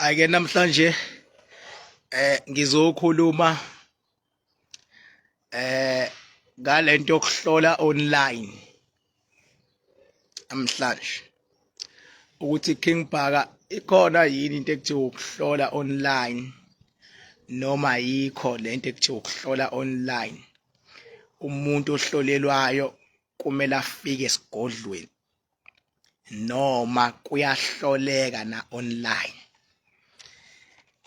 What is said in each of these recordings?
Ake namhlanje ngizokhuluma ngalento yokuhlola online namhlanje ukuthi King Bhaka ikhona yini into ekuthiwa ukuhlola online noma ayikho lento ekuthiwa ukuhlola online. Umuntu ohlolelwayo kumele afike esigodlweni noma kuyahloleka na online.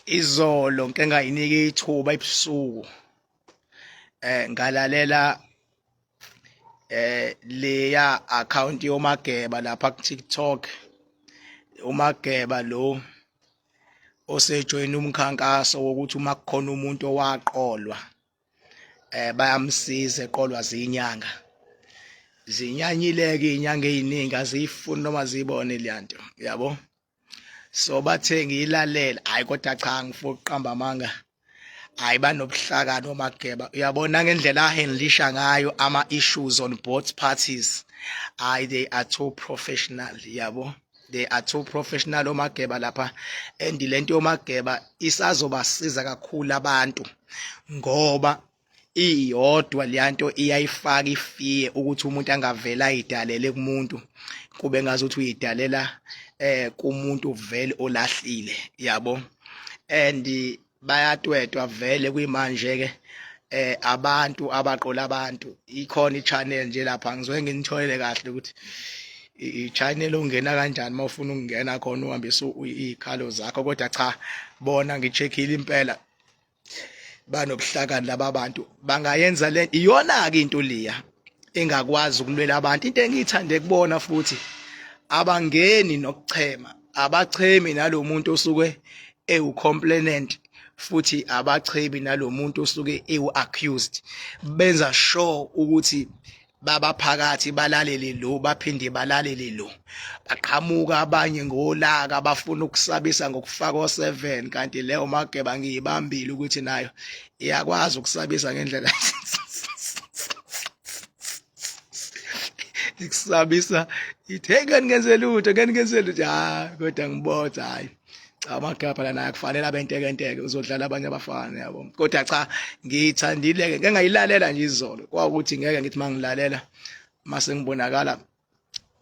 Izolo ngike ngayinika ithuba ebusuku ngalalela leya account yoMageba lapha ku TikTok. UMageba lo osejoyina umkhankaso wokuthi uma kukhona umuntu owaqolwa bayamsiza eqolwa zinyanga. Zinyanyileke izinyanga eziningi, aziyifuni noma ziyibone leyanto yabo. So bathe ngiyilalela, hayi kodwa cha, ngifuna ukuqamba amanga, hayi banobuhlakani oMageba. Uyabona ngendlela ahandlisha ngayo ama issues on both parties, hayi they are too professional yabo, they are too professional oMageba lapha. And lento yoMageba isazobasiza kakhulu abantu ngoba iyodwa leyanto iyayifaka ifiye ukuthi umuntu angavela ayidalele kumuntu kube ngazuthi uyidalela kumuntu vele olahlile yabo. And bayatwetwa vele kuyimanje ke abantu abaqola abantu. Ikhona i-channel nje lapha, ngizoke nginitholele kahle ukuthi i-channel ongena kanjani uma ufuna ukungena khona uhambise iy'khalo zakho. Kodwa cha, bona ngi-check-ile impela, banobuhlakani laba bantu, bangayenza le iyona-ke into leya engakwazi ukulwela abantu. Into engiyithande kubona futhi, abangeni nokuchema, abachemi nalomuntu osuke ewu-complainant, futhi abachebi nalomuntu osuke ewu-accused. Benza sure ukuthi babaphakathi balalele lo, baphinde balalele lo. Baqhamuka abanye ngolaka bafuna ukusabisa ngokufaka o7, kanti leyo Mageba ngiyibambile ukuthi nayo iyakwazi ukusabisa ngendlela ikusabisa, ithi hey, ngeke ngenze lutho, ngeke ngenze lutho. Hayi kodwa ngibotha, hayi cha, amagabha la naye kufanele abe ntekenteke, uzodlala abanye abafana yabo. Kodwa cha, ngiyithandile-ke, ngeke ngayilalela nje izolo, kwawukuthi ngeke ngithi mangilalela mase ngibonakala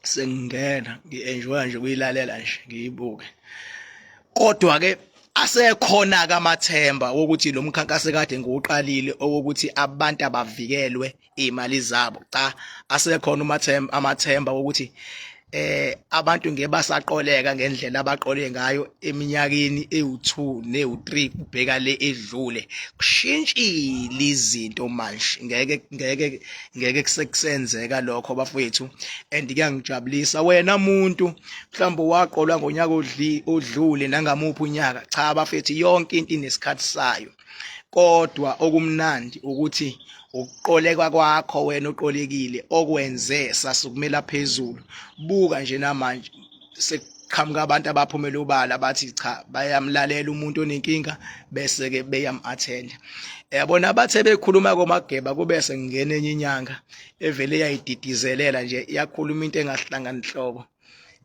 sengingena ngi-enjoya nje ukuyilalela nje ngiyibuke. Kodwa ke asekhona ke amathemba wokuthi lo mkhankaso kade ngiwuqalile owokuthi abantu abavikelwe imali zabo, cha asekhona umathemba, amathemba wokuthi abantu ngeke basaqoleka ngendlela abaqole ngayo eminyakeni ewu2 newu3 kubheka le edlule. Kushintshile izinto manje, ngeke ngeke ngeke kusekusenzeka lokho bafowethu, and kuyangijabulisa. Wena muntu mhlawumbe waqolwa ngonyaka odlule nangamuphi unyaka, cha bafethu, yonke into inesikhathi sayo. Kodwa okumnandi ukuthi ukuqoleka kwakho wena oqolekile okwenze sasukumela phezulu. Buka nje namanje sekuqhamuka abantu abaphumela obala bathi cha, bayamlalela umuntu onenkinga bese ke beyam-attend. Yabona bathe bekhuluma koMageba kube sengena enye inyanga evele yayididizelela nje, yakhuluma into engahlangani nhlobo.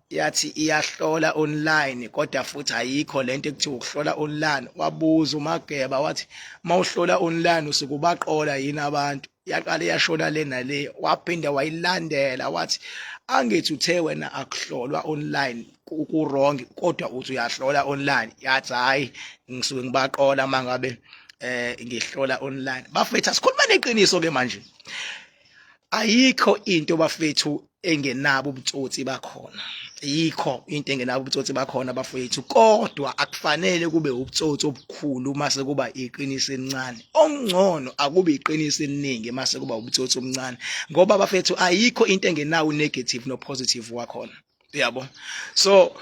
Yathi iyahlola online kodwa futhi ayikho lento ekuthiwa ukuhlola online. Wabuza uMageba wathi mawuhlola online usuke ubaqola yini abantu? Yaqale yashona le nale, waphinde wayilandela wathi angithi uthe wena akuhlolwa online, ku-wrong, kodwa uthi uyahlola online. Yathi hhayi, ngisuke ngibaqola uma ngabe ngihlola online. Bafethu, asikhuluma neqiniso ke manje, ayikho into bafethu engenabo ubutsotsi bakhona, yikho into engenabo ubutsotsi bakhona bafethu. Kodwa akufanele kube ubutsotsi obukhulu mase kuba iqiniso elincane, ongcono akube iqiniso eliningi mase kuba ubutsotsi obuncane, ngoba bafethu ayikho into engenawo negative no positive wakhona yabo. So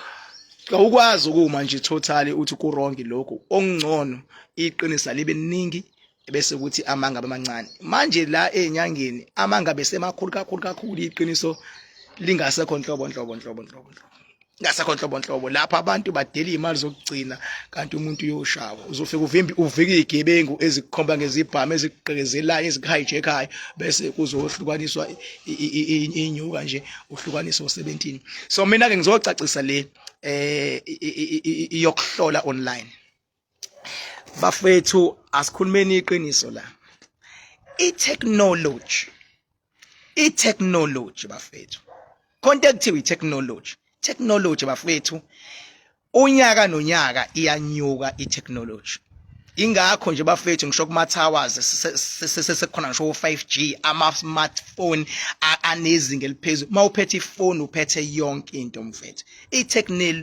awukwazi ukuma nje totally uthi ku wrong lokhu, ongcono iqiniso libe liningi bese kuthi amanga abamancane. Manje la ezinyangeni amanga besemakhulu kakhulu kakhulu, iqiniso lingasekho nhlobo nhlobo nhlobo nhlobo nhlobo. Ngasekho nhlobo nhlobo lapho abantu badela imali zokugcina, kanti umuntu uyoshawa, uzofika uvimbi, uvike izigebengu ezikukhomba ngezibhamu, ezikuqekezelayo, ezikuhijackayo, bese kuzohlukaniswa inyuka nje, uhlukaniswa u17. So mina ke ngizocacisa le iyokuhlola online. Bafethu, asikhulumeni iqiniso la. I-technology, i-technology bafethu, konke kuthiwa i-technology, technology bafethu, unyaka nonyaka iyanyuka i-technology. Ingakho nje bafethu ngisho kuma towers sekukhona ngisho 5G, ama smartphone anezinga eliphezulu. Mawuphethe ifone uphethe yonke into mfethu.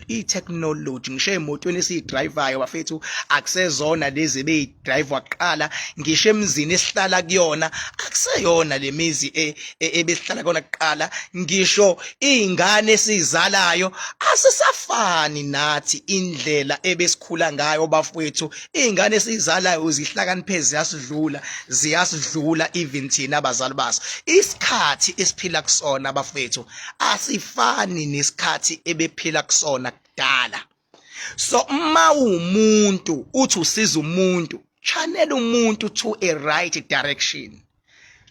I-technology ngisho emotweni esiyidrivayo bafethu akusezona lezi ebeyidrive kuqala. Ngisho emzini esihlala kuyona akuseyona lemizi ebesihlala kuyona kuqala. Ngisho izingane esizalayo asisafani nathi indlela ebesikhula ngayo bafethu. Izingane esizalayo zihlakaniphe, ziyasidlula, ziyasidlula even thina abazali bazo. Isikhathi esiphila kusona bafethu asifani nesikhathi ebephila kusona kudala. So uma umuntu uthi usiza umuntu, channel umuntu to a right direction,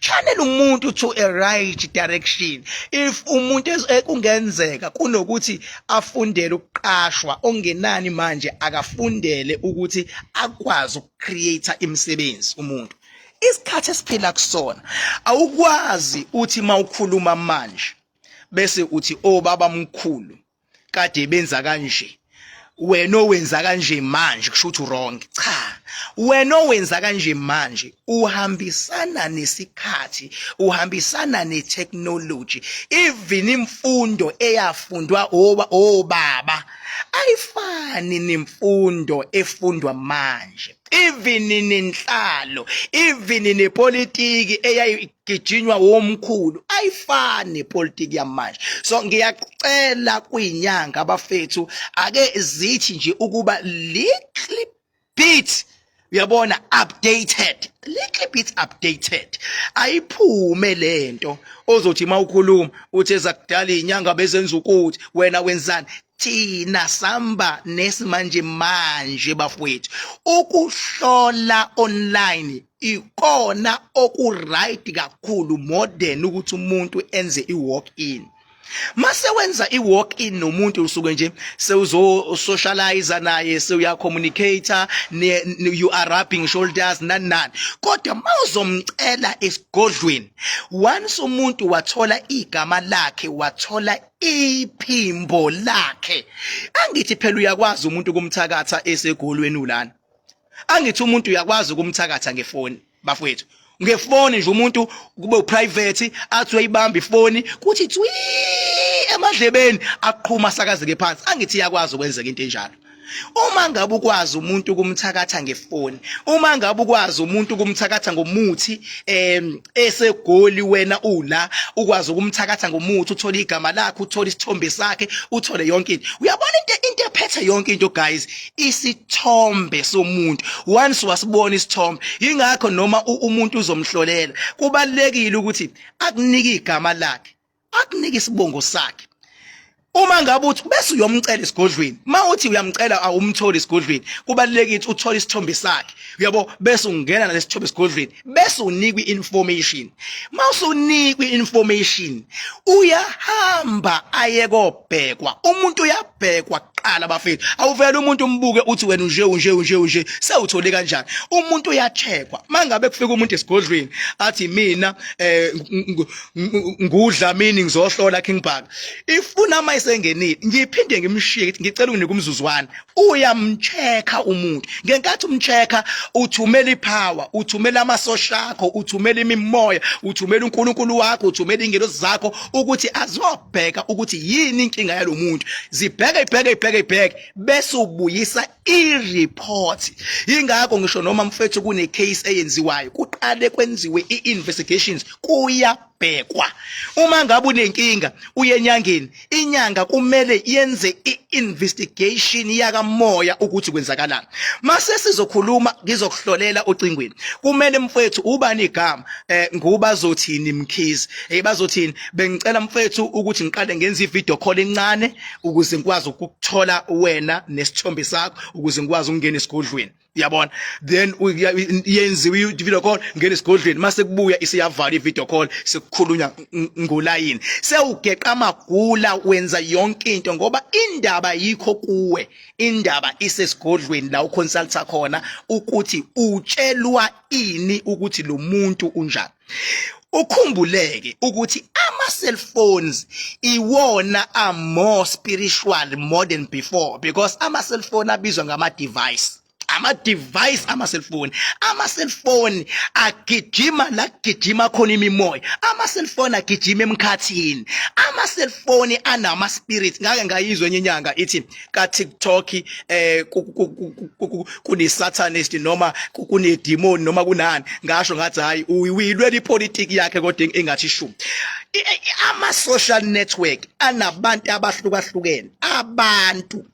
channel umuntu to a right direction. If umuntu kungenzeka kunokuthi afundele ukuqashwa, ongenani manje akafundele ukuthi akwazi ukucreate imisebenzi umuntu. Isikhathi esiphila kusona awukwazi uthi mawukhuluma manje bese uthi obaba mkhulu kade benza kanje, wena owenza kanje manje kusho ukuthi wrong. Cha, wena owenza kanje manje uhambisana nesikhathi, uhambisana netechnology. Even imfundo eyafundwa oba obaba ayifani nemfundo efundwa manje, even nenhlalo, even nepolitiki eyayigijinywa womkhulu ayifani nepolitiki yamanje. So ngiyacela kwinyanga abafethu ake zithi nje ukuba little bit, uyabona, updated, little bit updated. Ayiphume lento ozothi mawukhuluma uthi ezakudala inyanga bezenza ukuthi wena wenzani. Thina samba nesimanje manje bafowethu. Ukuhlola online ikona oku-right kakhulu more than ukuthi umuntu enze i-walk in. Mase wenza i-walk in nomuntu, usuke nje sewuzo socialize naye, sewuya communicate, you are rubbing shoulders, nani nani. Kodwa mawuzomcela esigodlweni, once umuntu wathola igama lakhe, wathola iphimbo lakhe, angithi phela uyakwazi umuntu kumthakatha esegolweni ulana. Angithi umuntu uyakwazi ukumthakatha ngefoni bafowethu, ngefoni nje umuntu kube uprivate, athi uyayibamba ifoni kuthi tswi emadlebeni, aqhuma sakazeke phansi. Angithi iyakwazi ukwenzeka into enjalo? Uma ngabe ukwazi umuntu ukumthakatha ngefoni, uma ngabe ukwazi umuntu ukumthakatha ngomuthi esegoli, wena ula ukwazi ukumthakatha ngomuthi, uthola igama lakhe, uthola isithombe sakhe, uthole yonke into. Uyabona, into ephethe yonke into guys, isithombe somuntu. Once wasibona isithombe, ingakho noma umuntu uzomhlolela kubalekile ukuthi akunike igama lakhe, akunike isibongo sakhe. Uma ngabe uthi bese uyomcela esigodlweni, mawuthi uyamcela awumtholi esigodlweni, kubalulekile ukuthi uthole isithombe sakhe, uyabo, bese ungena nalesithombe esigodlweni, bese unikwa information. Mawusunikwa information, uyahamba aye kobhekwa umuntu, uyabhekwa kuqala bafethu. Awuvela umuntu umbuke uthi wena unje unje unje unje, sewuthole kanjani? Umuntu uyacheckwa. Mangabe kufika umuntu esigodlweni athi mina nguDlamini ngizohlola King Bhaka, ifuna mayisengenile ngiphinde ngimshiye, ngithi ngicela unginike umzuzwana. Uyamchecka umuntu. Ngenkathi umchecka uthumela ipower, uthumela amasosha akho, uthumela imimoya, uthumela uNkulunkulu wakho, uthumela ingelosi zakho ukuthi azobheka ukuthi yini inkinga yalomuntu. Zibheke, ibheke, ibheke, ibheke, bese ubuyisa I-report. Ingakho ngisho noma mfethu kune case eyenziwayo, kuqale kwenziwe i-investigations, kuyabhekwa. Uma ngabe unenkinga uye enyangeni, inyanga kumele yenze i-investigation yakamoya ukuthi kwenzakalani. Mase sizokhuluma ngizokuhlolela ocingweni, kumele mfethu ubani igama, ngubazothini Mkhize, hey bazothini, bengicela mfethu ukuthi ngiqale ngenze i-video call encane ukuze ngikwazi ukukuthola wena nesithombe sakho, ukuze ngikwazi ukungena esigodlweni, uyabona. Then yenziwe i-video call, ngena esigodlweni, mase kubuya isiyavala i-video call, sekukhulunywa ngolayini, sewugeqa amagula, wenza yonke into, ngoba indaba yikho kuwe, indaba isesigodlweni la uconsulta khona ukuthi utshelwa ini, ukuthi lo muntu unjani. Ukhumbuleke ukuthi ama cellphones iwona are more spiritual more than before, because ama cellphone abizwa ngama device, ama device, ama cellphone, ama cellphone agijima la kugijima khona imimoya, ama cellphone agijima emkhathini, ama cellphone anama spirits. Ngake ngayizwa enye inyanga ithi ka TikTok kune satanist noma kune demon noma kunani. Ngasho ngathi hayi, uyilwela ipolitiki yakhe, kodwa engathi shu ama social network anabantu abahlukahlukene, abantu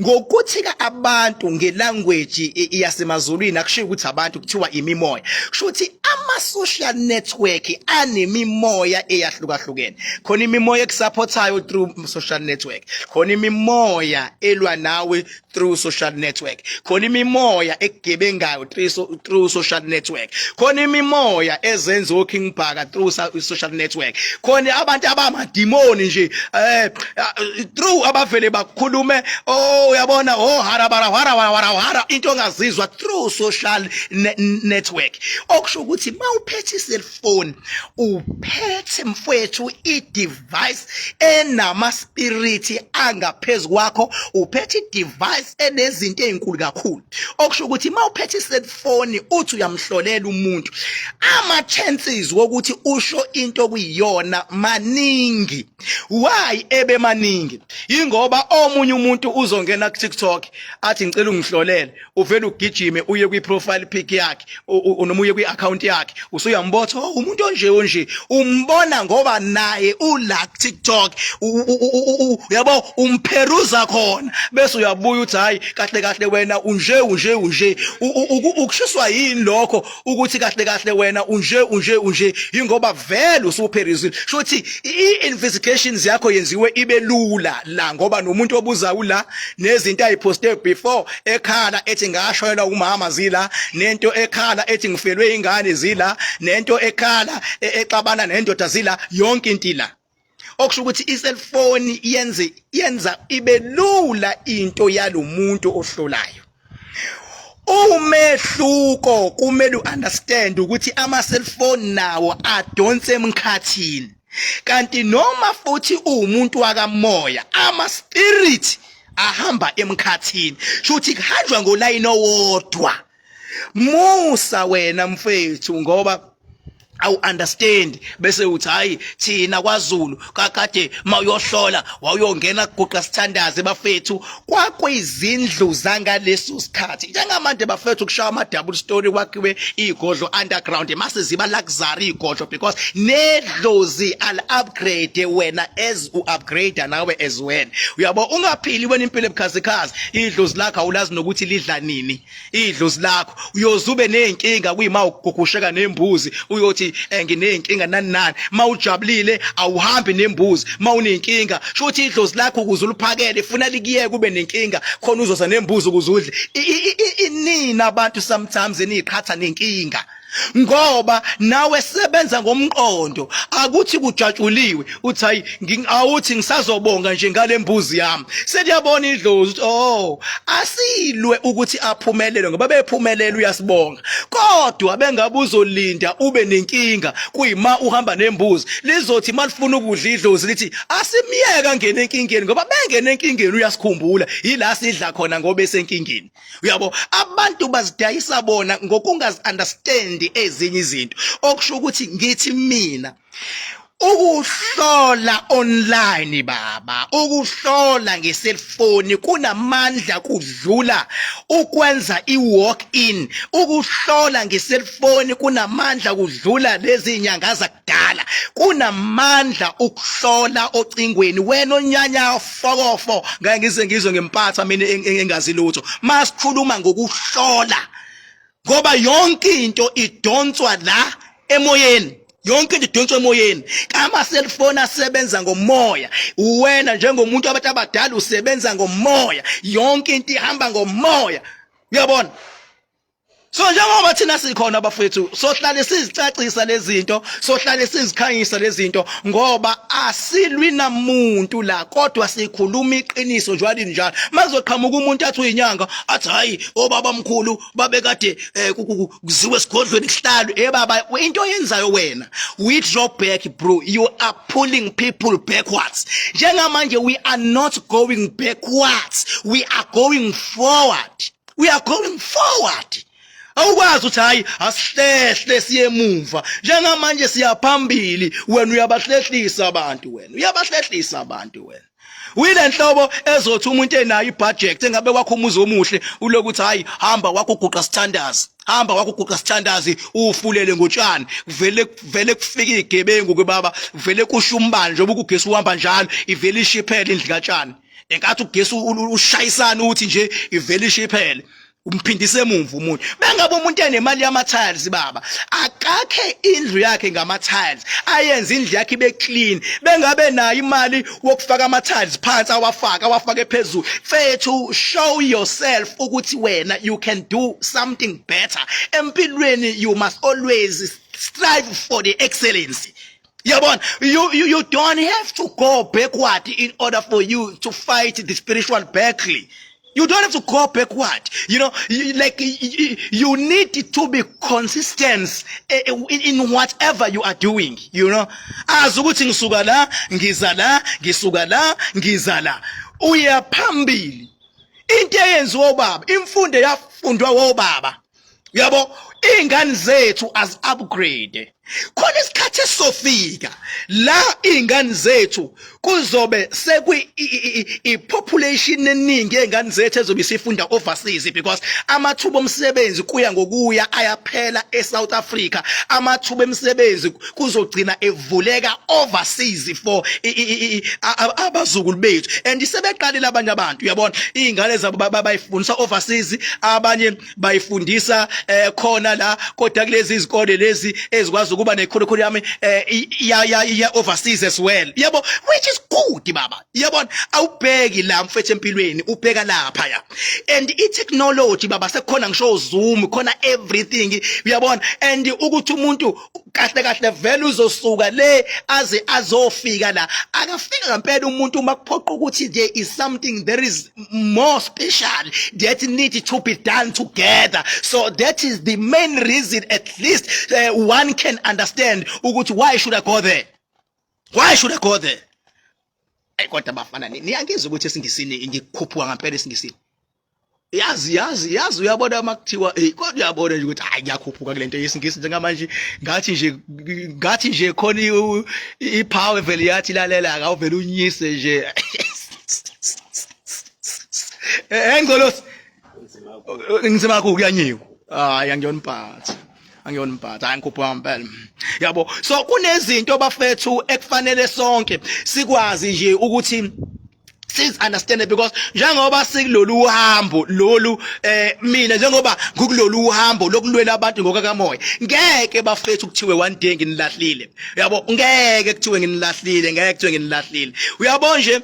ngokuthi ka abantu ngelanguage yasemazulwini akushiwo ukuthi abantu kuthiwa imimoya, kusho ukuthi ama social network anemimoya eyahlukahlukene. Khona imimoya ekusupportayo through social network, khona imimoya elwa nawe through social network, khona imimoya ekugebengayo through social network, khona imimoya ezenza oKing Bhaka through social network, khona abantu abamadimoni nje through abavele bakhulume, oh uyabona, oh harabara hara hara hara, into ongazizwa through social network. Okusho ukuthi mawuphethe cellphone, uphethe mfowethu i-device enama spirit angaphezulu kwakho, uphethe i-device enezinto ezinkulu kakhulu. Okusho ukuthi mawuphethe i-cellphone uthi uyamhlolela umuntu, ama chances wokuthi usho into kuyiyona maningi. Why ebe maningi? Ingoba omunye umuntu uzongena ku TikTok athi ngicela ungihlolele, uvele ugijime uye kwi profile pic yakhe noma uye kwi account yakhe, usuyambotha, oh umuntu onje onje, umbona ngoba naye ula TikTok, uyabo, umpheruza khona, bese uyabuya uthi hayi, kahle kahle wena unje unje unje. Ukushiswa yini lokho ukuthi kahle kahle wena unje unje unje? Ingoba vele usupherizile. Shuthi i-investigations yakho yenziwe ibe lula la, ngoba nomuntu obuza ula, nezinto ayiposte before ekhala ethi ngashonelwa umama zila, nento ekhala ethi ngifelwe ingane zila, nento ekhala exabana nendoda zila, yonke into ila. Okusho ukuthi i-cellphone yenza ibe lula into yalomuntu ohlolayo. Umehluko kumele uunderstand ukuthi ama cellphone nawo adonse emkhathini, kanti noma futhi uwumuntu wakamoya, ama spirit ahamba emkhathini, shuthi kuhanjwa ngolayini owodwa. Musa wena mfethu, ngoba awu understand, bese uthi hayi, thina kwaZulu kakade mawuyohlola wawuyongena kuguqa sithandaze bafethu. Kwakwizindlu zangaleso sikhathi, njengamanje bafethu kushaya ama double story, kwakhiwe igodlo underground, mase ziba luxury igodlo, because nedlozi al upgrade wena as u upgrade nawe as well, uyabo. Ungaphili wena impilo ebukhazikhazi, idlozi lakho awulazi nokuthi lidla nini idlozi lakho, uyoze ube nezinkinga kuyima ugugusheka nembuzi, uyothi ngineyinkinga nani nani. Mawujabulile awuhambi nembuzi, mawunenkinga shuthi idlozi lakho ukuze uliphakele funa likuyeke ube nenkinga, khona uzoza nembuzi ukuze udle. Inina abantu sometimes eniqhatha nenkinga, ngoba nawe sebenza ngomqondo, akuthi kujatshuliwe uthi hayi, awuthi ngisazobonga nje ngale mbuzi yami. Seliyabona idlozi ukuthi oh, asilwe ukuthi aphumelele, ngoba bephumelela uyasibonga, kodwa bengabe uzolinda ube nenkinga kuyima uhamba nembuzi, lizothi malifuna ukudla idlozi lithi asimyeka ngene enkingeni, ngoba bengene enkingeni uyasikhumbula, yila sidla khona ngoba esenkingeni, uyabo. Abantu bazidayisa bona ngokungazi understand ezinye izinto. Okusho ukuthi ngithi mina Ukuhlola online baba, ukuhlola ngeselfoni kunamandla kudlula ukwenza i-walk in. Ukuhlola ngeselfoni kunamandla kudlula lezi nyanga zakudala. Kunamandla ukuhlola ocingweni wena onyanya fokofo ngeke ngize ngizwe ngempatha mina engazi lutho. Masikhuluma ngokuhlola ngoba yonke into idonswa la emoyeni, yonke into idonswa emoyeni. Ama cellphone asebenza ngomoya, wena njengomuntu abantu abadala usebenza ngomoya, yonke into ihamba ngomoya, uyabona. So njengoba thina sikhona bafethu, sohlale sizicacisa lezinto, sohlale sizikhanyisa lezinto, ngoba asilwi namuntu la, kodwa sikhuluma iqiniso njalo njalo. Mazoqhamuka umuntu athi uyinyanga, athi hayi obaba mkhulu babekade kuziwe esigodlweni kuhlalwe. Eh baba, into oyenzayo wena, we draw back bro, you are pulling people backwards. Njengamanje we are not going backwards, we are going forward, we are going forward. Awukwazi ukuthi hayi asihlehle siye emuva, njengamanje siyaphambili. Wena uyabahlehlisa abantu, wena uyabahlehlisa abantu. Wena uyile nhlobo ezothi umuntu enayo ibudget engabe wakho umuzi omuhle, ulokuthi hayi hamba wakho uguqa sithandazi, hamba wakho uguqa sithandazi, ufulele ngotshani, vele vele kufika igebengu ke baba, vele kusho umbani njengoba ugesi uhamba njalo, ivele ishiphele indlu katshani enkathi ugesi ushayisana, uthi nje ivele ishiphele, umphindise emumva umuntu. Bengabe umuntu enemali yama tiles baba, akakhe indlu yakhe ngama tiles, ayenze indlu yakhe ibe clean. Bengabe nayo imali wokufaka ama tiles phansi, awafaka awafake phezulu. Mfethu, show yourself ukuthi wena you can do something better empilweni. You must always strive for the excellence, yabona. You don't have to go backward in order for you to fight the spiritual battle. You don't have to go backward. You, like you, you need to be consistent in whatever you are doing. Azi ukuthi ngisuka la, ngiza la, ngisuka la, ngiza la. Uya phambili. Into eyenziwa obaba, imfundo yafundwa obaba. Yabo, ingane zethu az upgrade. Khona isikhathi esizofika la ingane zethu kuzobe sekwi i population eningi yengane zethu ezobe isifunda overseas, because amathuba omsebenzi kuya ngokuya ayaphela eSouth Africa. Amathuba emisebenzi kuzogcina evuleka overseas for abazukulu bethu, and sebeqalile abanye abantu, uyabona, izingane zabo bayifundisa overseas, abanye bayifundisa khona la, kodwa kulezi izikole lezi ezikwazi ukuba necurriculum ya ya overseas as well, yabo, which is good baba, yabona. Awubheki la mfethu empilweni, ubheka lapha ya. And i-technology baba, sekukhona ngisho Zoom, khona everything, uyabona. And ukuthi umuntu kahle kahle vele uzosuka le aze azofika la, akafika ngempela umuntu uma kuphoqa ukuthi there is something, there is more special that need to be done together. So that is the main reason at least one can understand ukuthi why should I go there, why should I go there. Ayi kodwa bafana, niyangizwa ukuthi esingisini ngikukhuphuka ngempela esingisini. Yazi yazi yazi, uyabona makuthiwa eh, kodwa uyabona nje ukuthi hayi ngiyakhuphuka kulento yesingisi njengamanje, ngathi nje khona ipower vele yathi lalela, awuvele unyise nje. Eh ngcolosi, ngizima kakhulu, kuyanyiwa. Hayi, angiyona impatha, angiyona impatha, hayi ngikhuphuka ngempela, yabo. So kunezinto bafethu ekufanele sonke sikwazi nje ukuthi siz understand, because njengoba sikulolu hambo lolu, mina njengoba ngikulolu hambo lokulwela abantu ngokukamoya, ngeke bafethu kuthiwe one day nginilahlile, yabo. Ngeke kuthiwe nginilahlile, ngeke kuthiwe nginilahlile. Uyabo nje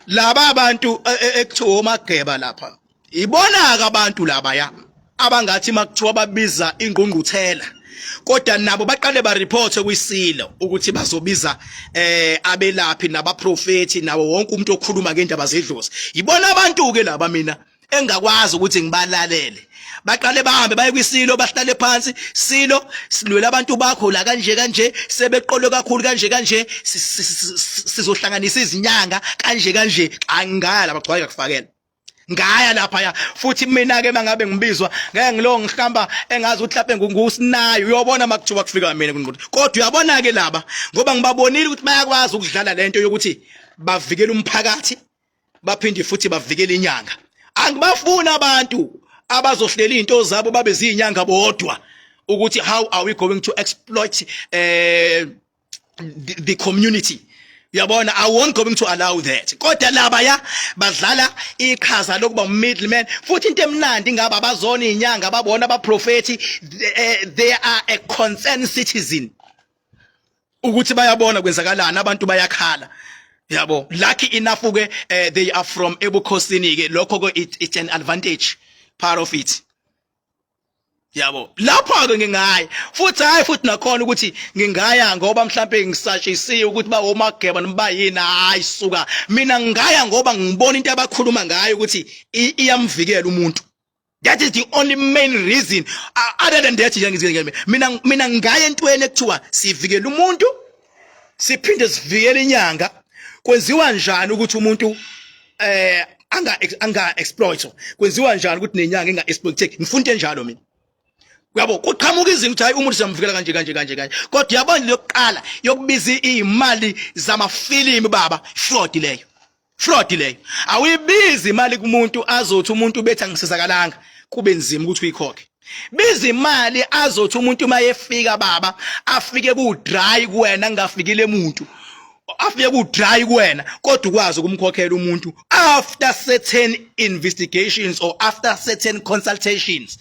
laba abantu ekuthiwa omageba lapha, ibona ke abantu laba ya abangathi makuthiwa babiza ingqungquthela, kodwa nabo baqale ba report kwisilo ukuthi bazobiza abelaphi nabaprofeti nawo wonke umuntu okhuluma ngendaba zedlozi. Yibona abantu ke laba mina engakwazi ukuthi ngibalalele. Baqale bahambe baye kwisilo, bahlale phansi, "Silo, silwela abantu bakho la kanje kanje, sebeqolwe kakhulu kanje kanje, sizohlanganisa izinyanga kanje kanje." Angala bagcwala kufakela. Ngaya lapha ya futhi mina ke mangabe ngibizwa ngeke ngilo ngihlamba engazi ukuthi mhlawumbe ngusinayo, uyobona makuthiwa kufika mina kungqondo. Kodwa uyabona ke laba, ngoba ngibabonile ukuthi bayakwazi ukudlala lento yokuthi bavikele umphakathi, baphinde futhi bavikele inyanga. Angibafuni abantu abazohlela izinto zabo babe zinyanga bodwa, ukuthi how are we going to exploit the community, uyabona? I won't going to allow that. Kodwa laba ya badlala iqhaza lokuba middleman, futhi into emnandi ngaba abazona izinyanga, babona abaprofeti, they are a concerned citizen ukuthi bayabona kwenzakalani, abantu bayakhala, yabo. Lucky enough ke they are from ebukhosini ke, lokho ke it's an advantage, part of it, yabo. Lapho ke ngingaya futhi, hayi futhi nakhona ukuthi ngingaya ngoba mhlambe ngisatshisiwe ukuthi ba omageba noma bayini, hayi suka. Mina ngingaya ngoba ngibona into abakhuluma ngayo ukuthi iyamvikela umuntu. That is the only main reason. Other than that nje, mina ngingaya entweni ekuthiwa sivikela umuntu, siphinde sivikele inyanga. Kwenziwa njani ukuthi umuntu anga exploit? Kwenziwa njani ukuthi nenyanga inga exploit? Ngifuna enjalo mina, uyabo. Kuqhamuka izinto ukuthi hayi, umuntu siyamvikela kanje kanje kanje kanje. Kodwa uyabona, lokuqala yokubiza imali zamafilimu baba, fraud leyo, fraud leyo. Awuyibizi imali kumuntu azothi umuntu bethi angisizakalanga, kube nzima ukuthi uyikhokhe. Biza imali azothi umuntu mayefika baba, afike ku dry kuwena, kungafikile umuntu, afike ku dry kuwena, kodwa ukwazi ukumkhokhela umuntu after certain investigations or after certain consultations,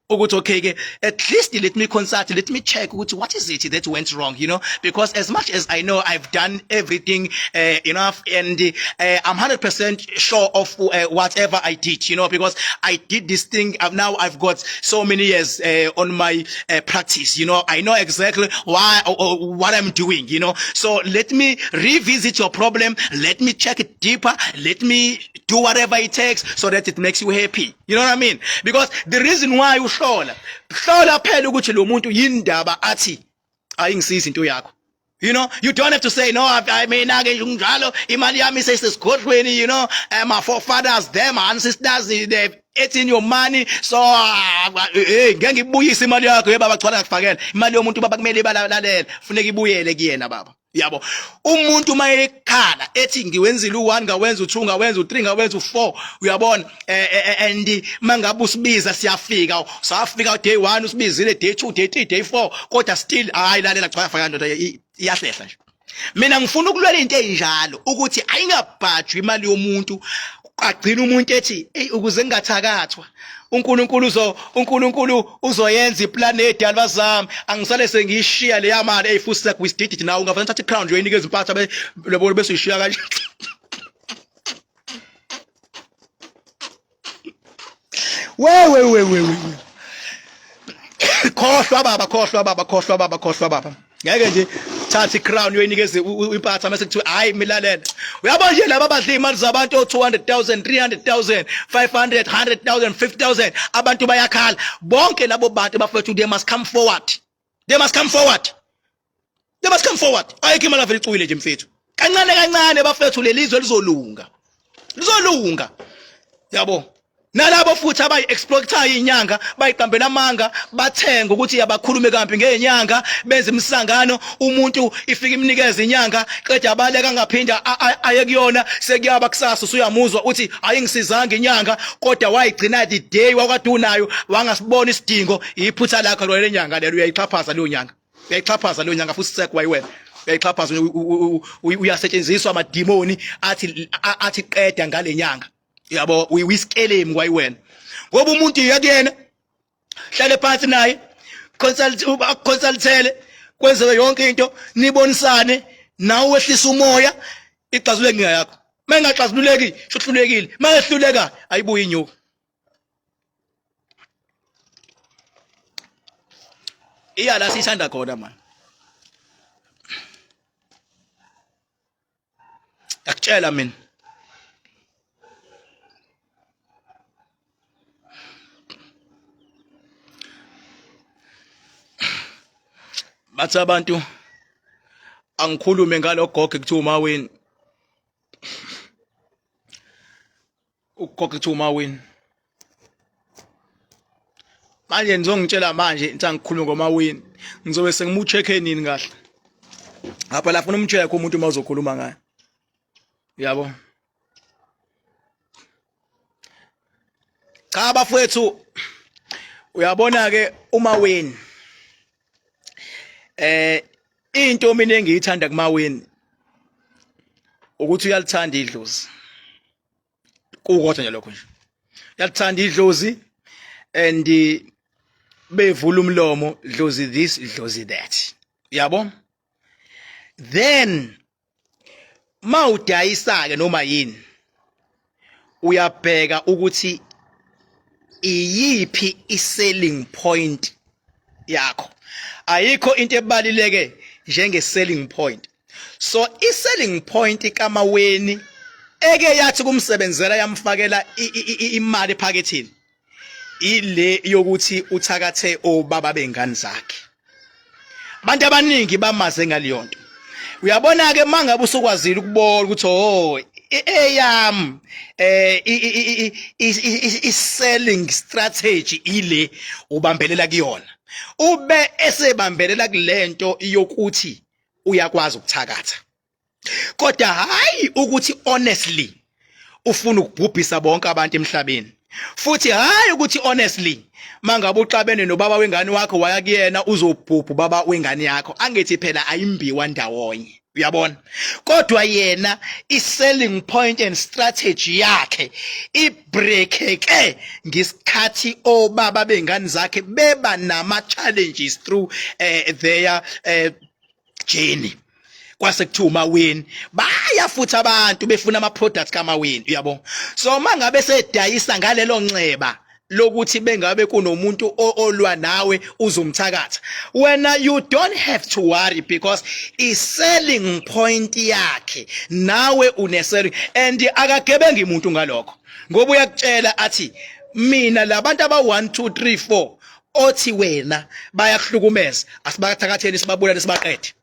ukuthi okay ke, at least let me consult, let me check ukuthi what is it that went wrong, because as much as I know I've done everything enough and I'm 100% sure of whatever I did, because I did this thing. Now I've got so many years on my practice. I know exactly why or what I'm doing. So let me revisit your problem, let me check it deeper, let me do whatever it takes so that it makes you happy, you know what I mean? Because the reason why uhlola, hlola phela ukuthi lo muntu yindaba athi ayingisiza into yakho. You don't have to say no. I mean, ake njalo imali yami isesesigodlweni. My forefathers, them ancestors, they eating your money, so hey, ngeke ngibuyise imali yakho. Hey baba, chwala ngakufakela imali yomuntu baba, kumele ibalalela, funeka ibuyele kuyena baba, yabo. Umuntu mayekhala ethi ngiwenzile u1, ngawenza u2, ngawenza u3, ngawenza u4, uyabona, and mangabe usibiza siyafika, safika day 1, usibizile day 2, day 3, day 4, kodwa still hayi, lalela, cha, faka ndoda, iyahlehla nje. Mina ngifuna ukulwela into enjalo ukuthi ayingabhajwa imali yomuntu, agcina umuntu ethi hey, ukuze ngingathakathwa, uNkulunkulu uzoyenza iplanet yalibazami, angisale sengiyishiya leya mali. Hey, futhi we did it now. Ungafanele thatha icrown nje, uyinikeza impatha lebo, bese uyishiya kanje. We we we we we, khohlwa baba, khohlwa baba, khohlwa baba, khohlwa baba. Ngeke nje thatha icrown uyoyinikeza impatha, mase kuthiwa hayi, milalela. Uyabona nje laba abadla imali zabantu, o 200,000, 300,000, 500, 100,000, 50,000, abantu bayakhala. Bonke labo bantu bafethu, they must come forward, they must come forward, they must come forward. Ayikho imali avele icwile nje mfethu. Kancane kancane bafethu, lelizwe lizolunga, lizolunga, yabo. Nalabo futhi abayi-exploitayo iy'nyanga, bayiqambela amanga, bathenga ukuthi abakhulume kambi ngey'nyanga, benze imisangano, umuntu ifike imnikeze inyanga, qeda abaleka, angaphinda aye kuyona. Sekuyaba kusasa usuyamuzwa uthi ayingisizanga inyanga, kodwa wayigcina the day wakade unayo, wangasibona isidingo. Iphutha lakho lona lenyanga lelo, uyayixhaphaza leyo nyanga, uyayixhaphaza leyo nyanga futhi sekwa wena uyayixhaphaza, uyasetshenziswa amadimoni athi qeda ngale nyanga, yabo. Uyiskelemu kwayiwena, ngoba umuntu uyakuyena, hlale phansi naye, consult, akuconsultele, kwenzeke yonke into, nibonisane nawe, wehlisa umoya, ixazulule inkinga yakho. Mayingaxazululeki, shuhlulekile, mayehluleka, ayibuye inyuka. Iya la siyithanda khona man. Ngiyakutshela mina, bathi abantu angikhulume ngalogogo ekuthiwa uMaweni. Ukukhokha kuthiwa uMaweni. Manje nizongitshela manje nithi angikhulume ngoMaweni. Ngizobe sengimu-check-e nini kahle? Ngapha la funa umcheck umuntu uma uzokhuluma ngaye. Yabo. Cha bafowethu, uyabona ke uMaweni. Into mina engiyithanda kuMaweni ukuthi uyalithanda idlozi. Kukodwa nje lokho nje. Uyalithanda idlozi and bevula umlomo, dlozi this, dlozi that. Yabo? Then mawudayisa ke noma yini, uyabheka ukuthi iyiphi i-selling point yakho. Ayikho into ebaluleke njenge selling point. So i-selling point kaMaweni eke yathi kumsebenzela, yamfakela imali ephakethini, ile yokuthi uthakathe obaba bengane zakhe. Abantu abaningi bamaze ngaleyo nto. Uyabona ke, mangabe usukwazile ukubona ukuthi, oh, eyam i selling strategy ile, ubambelela kuyona, ube esebambelela kulento yokuthi uyakwazi ukuthakatha, kodwa hayi ukuthi honestly ufuna ukubhubhisa bonke abantu emhlabeni, futhi hayi ukuthi honestly mangabe uxabene nobaba wengane wakho waya kuyena uzobhubha ubaba wengane yakho. Angithi phela ayimbiwa ndawonye, uyabona? Kodwa yena i-selling point and strategy yakhe ibreakeke ngesikhathi obaba bengane zakhe beba nama challenges through their journey. Kwase kuthiwa uMaweni, baya futhi abantu befuna ama products kaMaweni, uyabo? So mangabe sedayisa ngalelo nceba lokuthi bengabe kunomuntu olwa nawe uzomthakatha wena, you don't have to worry because i selling point yakhe nawe une selling, and akagebengi umuntu ngalokho, ngoba uyakutshela athi, mina labantu aba 1 2 3 4 othi wena bayakuhlukumeza, asibathakatheni, sibabulale, sibaqede.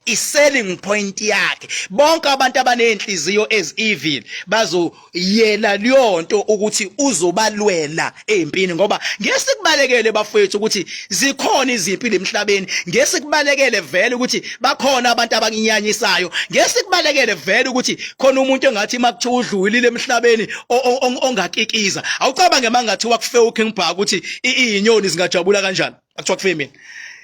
I-selling point yakhe, bonke abantu abanenhliziyo ezi evil bazoyela leyonto ukuthi uzobalwela empini, ngoba ngesikubalekele bafethu ukuthi zikhona izimpi lemhlabeni, ngesikubalekele vele ukuthi bakhona abantu abanginyanyisayo, ngesikubalekele vele ukuthi khona umuntu engathi makuthiwa udlulile emhlabeni ongakikiza. Awucabange mangathiwa kufe uKing Bhaka ukuthi izinyoni zingajabula kanjani? Akuthiwa kufe mina.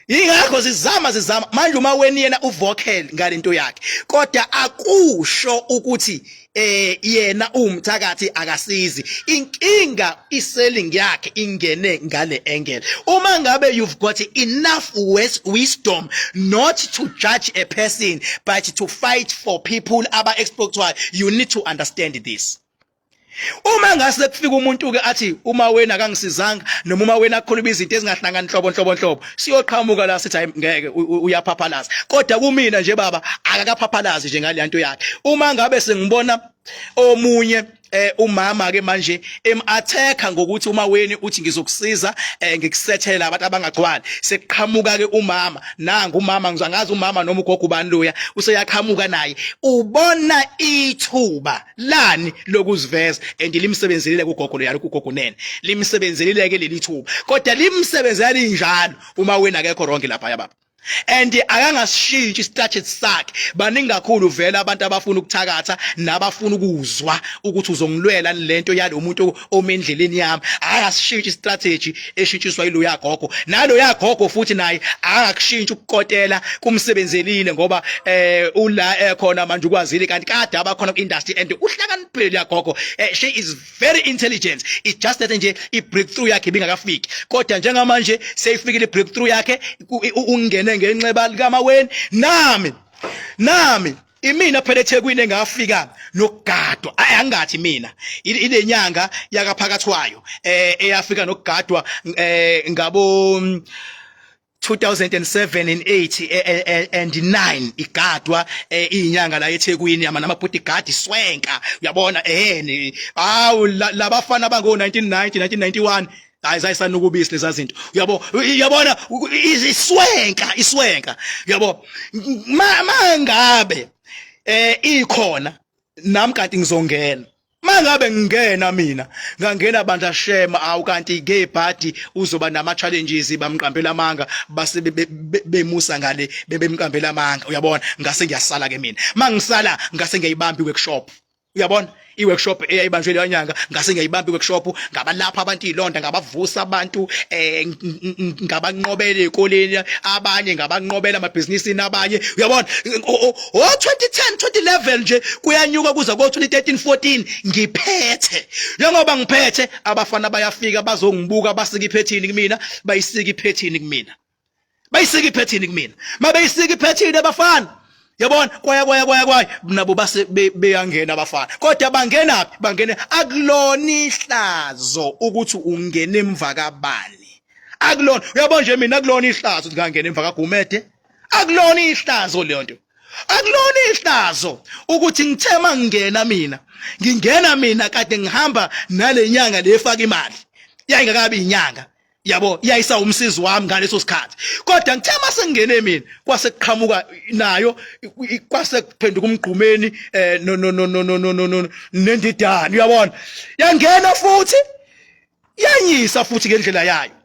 Yingakho zizama zizama manje. Uma weni yena uvocal ngalento yakhe, kodwa akusho ukuthi yena uwumthakathi, akasizi. Inkinga i-selling yakhe ingene ngale angle. Uma ngabe you've got enough wisdom not to judge a person but to fight for people aba exploitwayo, you need to understand this. Uma ngase kufika umuntu ke athi uma wena akangisizanga, noma uma wena akhuluma izinto ezingahlangani nhlobo nhlobo nhlobo, siyoqhamuka la sithi hayi, ngeke, uyaphaphalaza. Kodwa kumina nje baba, akakaphaphalazi nje ngale nto yakhe. Uma ngabe sengibona omunye umama ke manje em-attacka ngokuthi uma weni uthi ngizokusiza, ngikusethela abantu abangagcwali, sekuqhamuka ke umama nangu umama, ngizangazi umama noma ugogo ubani loya, useyaqhamuka naye, ubona ithuba lani lokuziveza, and limsebenzelile kugogo loya, kugogo nene limsebenzelile ke leli thuba, kodwa limsebenzela linjalo. Uma wena akekho wrong lapha ya baba, and akangasishintshi istrategy sakhe. Baningi kakhulu vele abantu abafuna ukuthakatha nabafuna ukuzwa ukuthi uzongilwela lento yalo muntu omendleleni yami. Akasishintshi istrategy eshintshiswa yilo yagogo, nalo yagogo futhi naye akakushintsha ukukotela, kumsebenzelile, ngoba ula ekhona manje ukwazile, kanti kade abakhona ku-industry and uhlakaniphile yagogo. She is very intelligent. It's just that nje i-breakthrough yakhe ibingakafiki, kodwa njengamanje seyifikile i-breakthrough yakhe, ungene ngenxeba likaMaweni. Nami imina phela eThekwini engafika nokugadwa. Ayi, angathi mina ile nyanga yakaphakathwayo eyafika nokugadwa ngabo 2007 and 8 and 9, igadwa inyanga la eThekwini, ama nama-bodyguard, iswenka, uyabona? Hawu, labafana bango 1990 1991, hayi, zayisanuka ubisi leza zinto, uyabo? Uyabona, iswenka, iswenka, uyabo? Mangabe ikhona nami kanti ngizongena. Mangabe ngingena mina ngangena bandla shema awu kanti ngebhadi uzoba nama challenges bamqambela amanga base bemusa ngale bebemqambela amanga uyabona ngase ngiyasala ke mina mangisala ngase ngiyayibamba iworkshop uyabona i-workshop eyayibanjwe leyo nyanga ngase ngiyayibamba i-workshop ngabalapha abantu ilonda ngabavusa abantu eh ngabanqobela ezikoleni abanye ngabanqobela amabhizinisini abanye uyabona o 2010 2011 nje kuyanyuka kuza ko 2013 14 ngiphethe njengoba ngiphethe abafana bayafika bazongibuka basika iphethini kumina bayisika iphethini kumina bayisika iphethini kumina mabeyisika iphethini abafana yabona kwaya kwaya kwaya kwaya nabo base beyangena abafana kodwa bangenaphi bangene akulona ihlazo ukuthi ungene emva kabani akulona uyabona nje mina akulona ihlazo ukuthi ngangena emva kaGumede akulona ihlazo leyo nto akulona ihlazo ukuthi ngithe mangingena mina ngingena mina kade ngihamba nalenyanga lefaka imali yayingakabi inyanga yabo yayisa umsizi wami ngaleso sikhathi kodwa ngithe mase ngingene mina kwase kuqhamuka nayo kwase kuphenduka umgqumeni eh no no no no no no no nendidane uyabona yangena futhi yanyisa futhi ngendlela yayo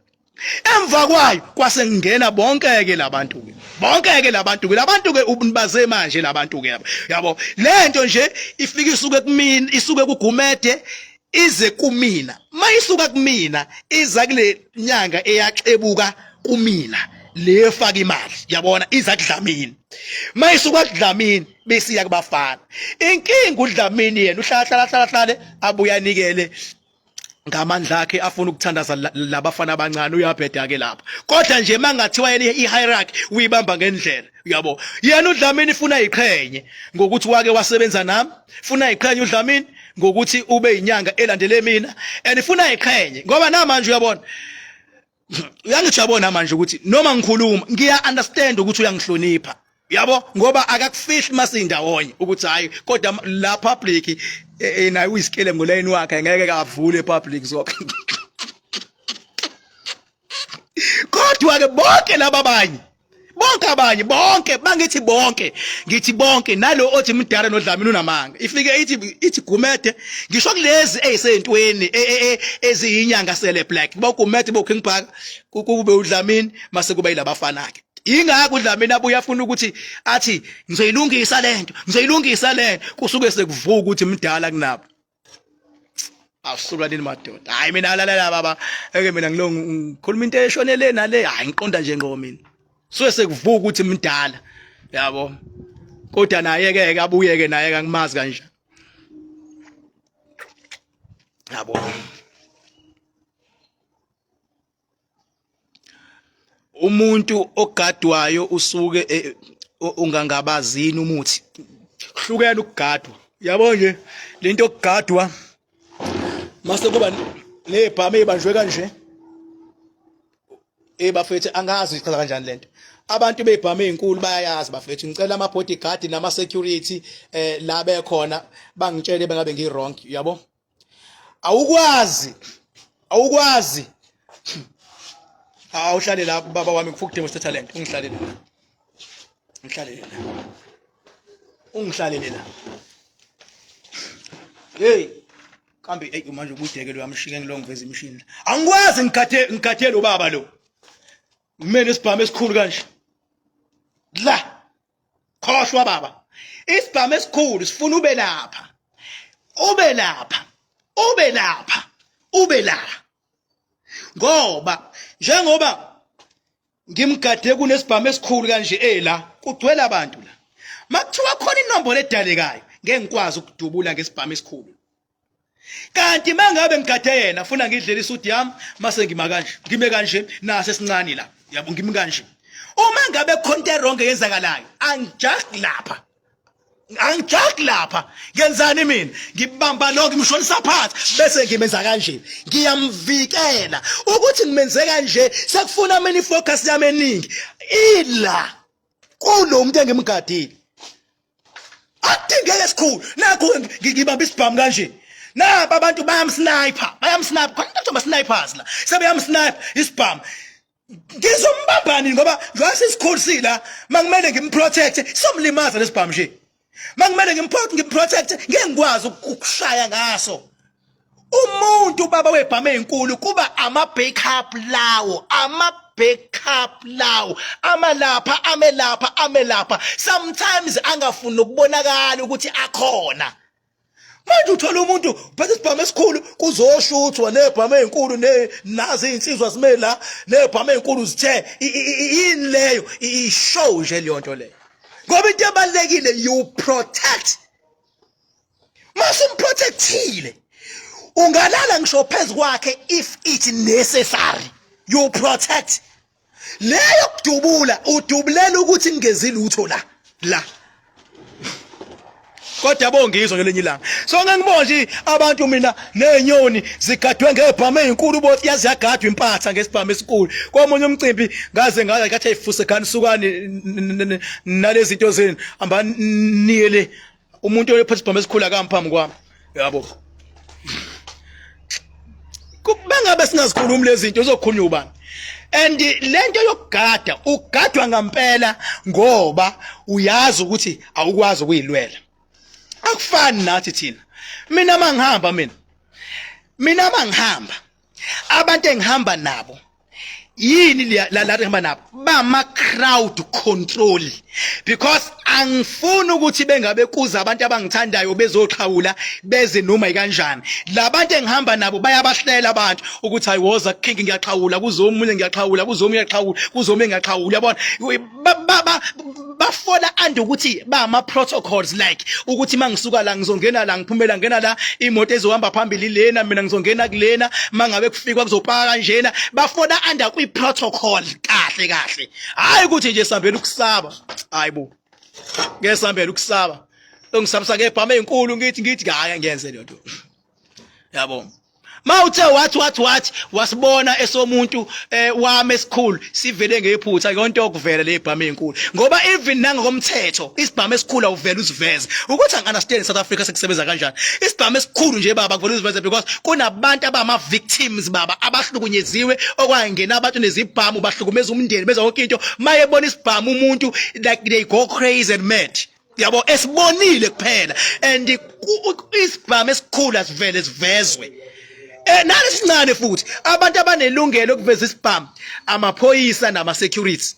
emva kwayo kwase ngingena bonke ke labantu ke bonke ke labantu ke labantu ke ubaze manje labantu ke yabo lento nje ifika isuke kumina isuke kugumede ize kumina mayisuka kumina iza kule nyanga eyaxebuka kumina lefaka imali yabona iza kudlamini mayisuka kudlamini besiya kubafana inkinga udlamini yena uhlala hlala hlala hlale abuye anikele ngamandla akhe afuna ukuthandaza labafana abancane uyabheda ke lapha kodwa nje mangathiwa yena i-hierarchy uyibamba ngendlela uyabo yena uDlamini funa iqhenye ngokuthi wake wasebenza nami funa iqhenye uDlamini ngokuthi ube inyanga elandele mina and funa iqhenye ngoba namanje uyabona uyangijabona manje ukuthi noma ngikhuluma ngiya understand ukuthi uyangihlonipha yabo ngoba akakufihli masindawonye ukuthi hayi kodwa la public eh, eh, naye uyisikele ngolayini wakhe ngeke kavule public so kodwa ke bonke laba abanye bonke abanye bonke bangithi bonke ngithi bonke nalo othi mdala noDlamini unamanga ifike ithi ithi Gumede ngisho kulezi ezisentweni e, e, e, eziyinyanga sele black bo Gumede bo King Bhaka kube uDlamini mase kuba yilabafana ke ingakho uDlamini abuye afuna ukuthi athi ngizoyilungisa lento ngizoyilungisa lento kusuke sekuvuka ukuthi mdala kunabo Awusuka nini madoda. Hayi mina lalela baba. Eke mina ngilo ngikhuluma into eshonele nale. Hayi ngiqonda nje ngqo mina. Suke sekuvuka ukuthi mdala. Yabo. Kodwa naye ke ke abuye ke naye kangimazi kanje. Yabo. Umuntu ogadwayo usuke e, ungangabazini umuthi. Kuhlukene ukugadwa. Yabo nje lento yokugadwa mase kuba nezibhamu ezibanjwe kanje. Eh bafethu angazi ichaza kanjani lento. Abantu bebhamu ezinkulu bayayazi bafethu. Ngicela ama bodyguard nama security eh la bekhona bangitshele bengabe ngi wrong yabo. Awukwazi awukwazi awuhlale la baba wami ngifuna ukudemonstrate talent ungihlalele la ngihlalele la ungihlalele la hey kambe hey manje ubudeke lo yamshike ngilo ngiveza imishini angikwazi ngikhathe ngikhathele ubaba lo kumele isibhamu esikhulu kanje la khohlwa baba isibhamu esikhulu sifuna ube lapha ube lapha ube lapha ube la ngoba njengoba ngimgade kunesibhamu esikhulu kanje ela kugcwele abantu la makuthiwa khona inombolo edalekayo ngeke ngikwazi ukudubula ngesibhamu esikhulu kanti mangabe ngigade yena funa ngidlele isudi yami mase ngima kanje ngime kanje nase sincane la yabo ngimi kanje uma ngabe khona into wrong eyenzakalayo angijust lapha angijust lapha ngenzani mina ngibamba lo ngimshonisa phansi bese ngimenza kanje ngiyamvikela ukuthi ngimenze kanje sekufuna mina ifocus yami eningi ila kulo muntu engimgadile akudingeke esikhulu nakho ngibamba isibhamu kanje naba abantu bayamsniper bayamsniper khona into kuthiwa snipers la sebeyamsniper isibhamu ngizombambani ngoba njengoba sisikhulu sila makumele ngimprotect somlimaza lesibhamu nje Mangimele ngimprotect ngeke ngikwazi ukushaya ngaso. Umuntu baba webhama ezinkulu kuba ama backup lawo, ama backup lawo amalapha amelapha amelapha, sometimes angafuni ukubonakala ukuthi akhona. Manje uthola umuntu phethe isibhamu esikhulu, kuzoshuthwa nebhamu ezinkulu, nazi izinsizwa zime la nebhamu ezinkulu zithe yini leyo, i-show nje leyo nto leyo. Ngoba into ebalekile, you protect. Masumprotectile ungalala ngisho phezu kwakhe if it necessary, you protect. Leyo kudubula udubulela ukuthi ngingezi lutho la la, kodwa bongizwa ngelinye ilanga. So ngeke ngibone nje abantu mina nezinyoni zigadwe ngebhamu ezinkulu, bothi yazi yagadwa impatha ngesibhamu esikhulu. Komunye umcimbi ngaze ngaze ngathi ayifuse khani, sukani nalezi zinto zenu, hamba niyele umuntu oyephethe isibhamu esikhulu akamphambi kwami, yabo. Bengabe singazikhulumi lezi zinto, uzokhulunywa ubani? And lento yokugada, ugadwa ngempela ngoba uyazi ukuthi awukwazi ukuyilwela. Akufani nathi thina. Mina mangihamba, mina mangihamba, abantu engihamba nabo yini la la ngihamba nabo bama crowd control, because angifuni ukuthi bengabe kuza abantu abangithandayo bezoxhawula beze noma ikanjani. Labantu engihamba nabo bayabahlela abantu ukuthi hayiwoza king, ngiyaxhawula kuzomunye, ngiyaxhawula kuzomunye, ngiyaxhawula kuzomunye, ngiyaxhawula, yabona. Bafola under ukuthi ba ama protocols, like ukuthi mangisuka la ngizongena la, ngiphumela ngena la, imoto ezohamba phambili lena, mina ngizongena kulena, mangabe kufikwa kuzopaka kanjena. Bafola under kwi protocol kahle kahle, hayi ukuthi nje sihambela ukusaba. Hayibo, ngeke sihambele ukusaba, ongisabisa ngebhama ezinkulu, ngithi hayi, ngiyenze leyo nto, yabo. Mawuthe wathi wathi wathi wasibona esomuntu wami esikhulu sivele ngephutha, yonke okuvela le bhama ezinkulu, ngoba even nangokomthetho isibhamu esikhulu awuvela uziveze. Ukuthi angi-understand South Africa sekusebenza kanjani. Isibhamu esikhulu nje baba kuvela uziveze, because kunabantu abama victims baba, abahlukunyeziwe, okwangena abantu nezibhamu bahlukumeza umndeni, benza yonke into. Mayebona isibhamu umuntu, like they go crazy and mad, yabo, esibonile kuphela. And isibhamu esikhulu asivele sivezwe, nalesincane futhi. Abantu abanelungelo lokuveza isibhamu amaphoyisa nama security,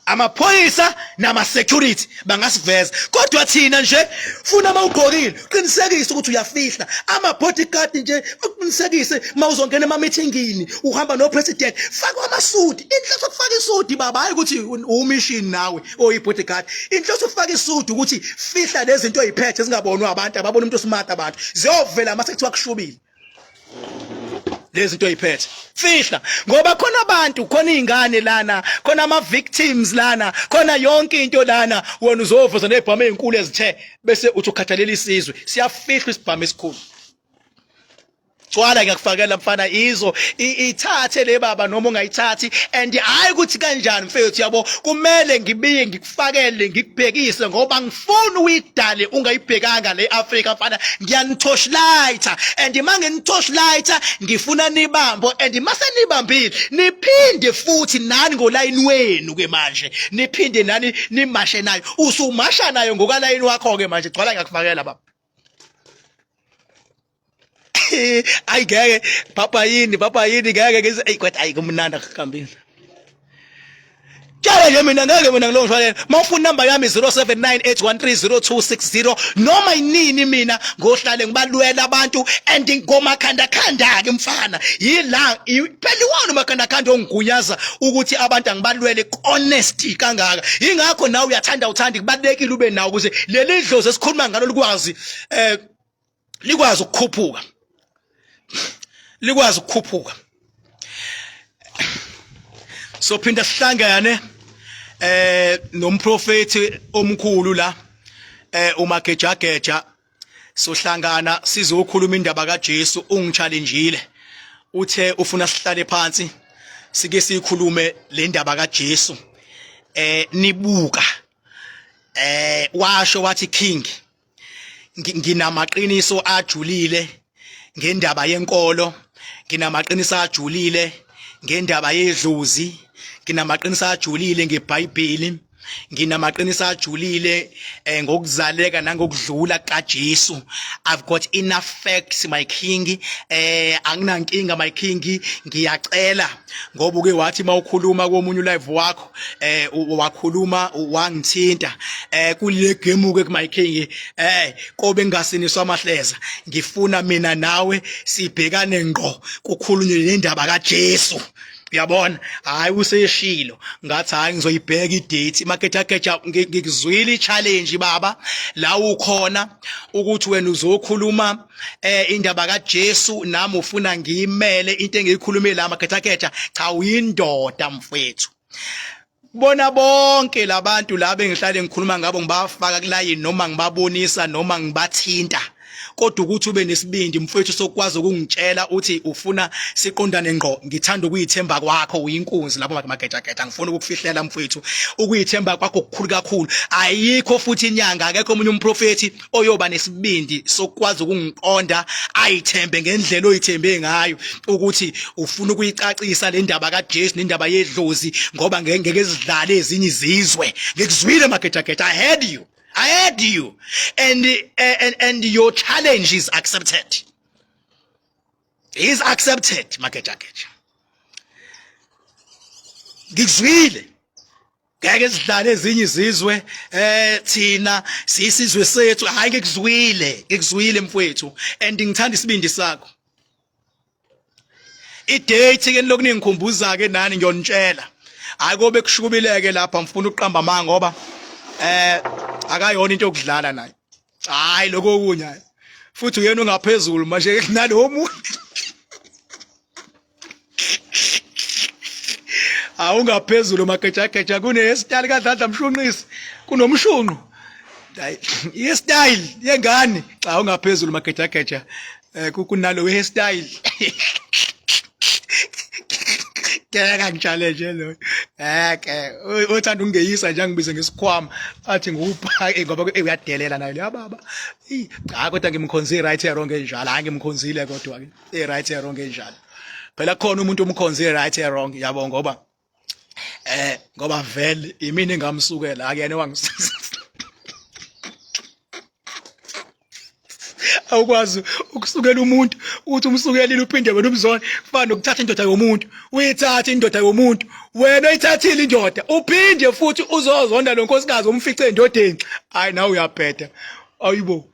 amaphoyisa nama security bangasiveza. Kodwa thina nje funa mawugqokile qinisekise ukuthi uyafihla. Ama bodyguard nje uqinisekise, mawuzongena ema meetingini uhamba no president, faka amasudi. Inhloso ukufaka isudi baba, hayi ukuthi umission nawe oyi bodyguard. Inhloso ukufaka isudi ukuthi fihla lezi zinto oyiphethe zingabonwa abantu, ababona umuntu osmart. Abantu ziyovela mase kuthiwa kushubile. Lezi zinto oyiphethe fihla, ngoba khona abantu, khona izingane lana, khona ama victims lana, khona yonke into lana. Wena uzovuza nezibhamu ezinkulu ezithe, bese uthi ukhathalela isizwe. Siyafihlwa isibhamu esikhulu. Gcwala, ngiyakufakela mfana, izo ithathe le baba noma ungayithathi. And hayi ukuthi kanjani mfethu, yabo, kumele ngibiye ngikufakele, ngikubhekise, ngoba ngifuna uyidale ungayibhekanga le Africa mfana. Ngiyanitouchlighter, and uma nginitouchlighter ngifuna nibambo, and mase nibambile niphinde futhi nani ngolayini wenu ke manje, niphinde nani nimashe nayo, usumasha nayo ngokalayini wakho ke manje. Gcwala, ngiyakufakela baba. Ayi ngeke papa, yini papa, yini ngeke ngize. Ey, kodwa ayi, kumnandi akuhambile. Tshela nje mina, ngeke mina ngilongo shwalela. Mawufuna inamba yami 0798130260 noma inini, mina ngohlale ngibalwela abantu and ngomakhanda khanda ke mfana. Yila phela iwona umakhanda khanda ongigunyaza ukuthi abantu angibalwele honesty kangaka. Ingakho nawe uyathanda uthanda, kubalekile ube nawo ukuze leli dlozi esikhuluma ngalo likwazi likwazi ukukhuphuka, likwazi ukukhuphuka. So phinda sihlangane nomprofeti omkhulu la, umagejageja. Sohlangana sizokhuluma indaba kaJesu. Ungichallengeile, uthe ufuna sihlale phansi sike sikhulume le ndaba kaJesu. Nibuka washo wathi, "King, nginamaqiniso ajulile ngendaba yenkolo, nginamaqiniso ajulile ngendaba yedlozi, nginamaqiniso ajulile ngeBhayibheli." Nginamaqiniso ajulile ngokuzaleka nangokudlula kaJesu. I've got enough facts my king. Anginankinga my king, ngiyacela ngoba uke wathi mawukhuluma komunye live wakho wakhuluma wangithinta kule game ke my king, kobe ngasiniswa amahleza. Ngifuna mina nawe sibhekane ngqo, kukhulunywe nendaba kaJesu, uyabona. Hayi, useshilo ngathi hayi, ngizoyibheka idate. Magejageja, ngikuzwile i-challenge baba la ukhona ukuthi wena uzokhuluma indaba kaJesu, nami ufuna ngiyimele into engiyikhulume la. Magejageja, cha, uyindoda mfethu. Bona bonke labantu laba engihlale ngikhuluma ngabo, ngibafaka kulayini noma ngibabonisa noma ngibathinta, kodwa ukuthi ube nesibindi mfowethu sokwazi ukungitshela uthi ufuna siqondane ngqo, ngithanda ukuyithemba kwakho. Uyinkunzi lapho magejageja, ngifuna ukukufihlela mfowethu, ukuyithemba kwakho kukhulu kakhulu. Ayikho futhi inyanga, akekho omunye umprofethi oyoba nesibindi sokwazi ukungiqonda ayithembe ngendlela oyithembe ngayo ukuthi ufuna ukuyicacisa le ndaba kaJesu nendaba yedlozi, ngoba ngeke zidlale ezinye izizwe. Ngikuzwile magejageja, I heard you, I heard you, and your challenge is accepted, is accepted magejageja. Ngikuzwile, ngeke sidlale ezinye izizwe, thina siyisizwe sethu. Hayi, ngikuzwile, ngikuzwile mfowethu, and ngithanda isibindi sakho. Idate ke lokhu ningikhumbuza ke nani, ngiyonitshela. Hayi, kobe kushukubileke lapha, ngifuna ukuqamba amanga ngoba akayona into yokudlala naye. Hayi, lokho okunye futhi uyena ungaphezulu manje nalowo muntu awungaphezulu magejageja kunesitayile kaDladla Mshunqisi, kunomshunqo, hayi, i-style yengane. Cha, ungaphezulu magejageja, kunalo hairstyle. Ngeke angitshalenje lo, ke othanda ukungeyisa nje, angibize ngesikhwama athi ngupha ngoba uyadelela naye leya baba. Cha, kodwa ngimkhonzile right here wrong enjalo. Hayi, ngimkhonzile kodwa ke e-right e-wrong enjalo. Phela khona umuntu omkhonzile right e-wrong, yabo, ngoba vele imini engamsukela, akuyena wangisiza. Awukwazi ukusukela umuntu uthi umsukelile uphinde wena umzona. Kufana nokuthatha indoda yomuntu, uyithathe indoda yomuntu, wena oyithathile indoda, uphinde futhi uzozonda lo nkosikazi umfice endodeni. Hayi, nawe uyabheda, ayibo.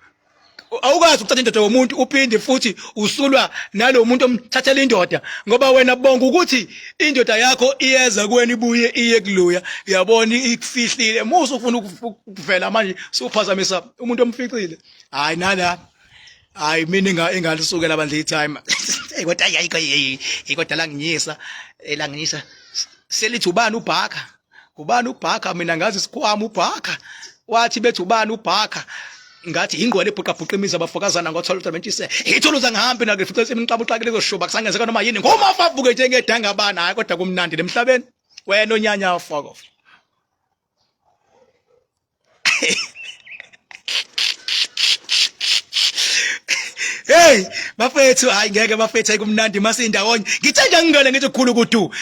Awukwazi ukuthatha indoda yomuntu uphinde futhi usulwa nalo muntu omthathela indoda, ngoba wena bonga ukuthi indoda yakho iyeza kuwena ibuye iye kuluya, uyabona, ikufihlile. Musu ufuna ukuvela manje suphazamisa umuntu omficile. Hayi, nala, hayi, mina ingalisukela bandla i-timer. Hey, kodwa hayi, kodwa langinyisa, langinyisa selithi ubani ubhaka, ubani ubhaka. Mina ngazi isikhwama ubhaka wathi bethi ubani ubhaka, ngathi ingqwele ebhuqabhuqa imizi abafokazana ngothola ukuthi bentshise ithuluza ngihambe nakufica iminqabuxakile izoshuba kusangenzeka noma yini ngomafavuke njengedangabana. Hayi, kodwa kumnandi lemhlabeni, wena onyanya, fuck off. Hey bafethu, hayi ngeke bafethu, ayikumnandi masindawonye. Ngithe nje ngingene ngithi kukhulu kudu.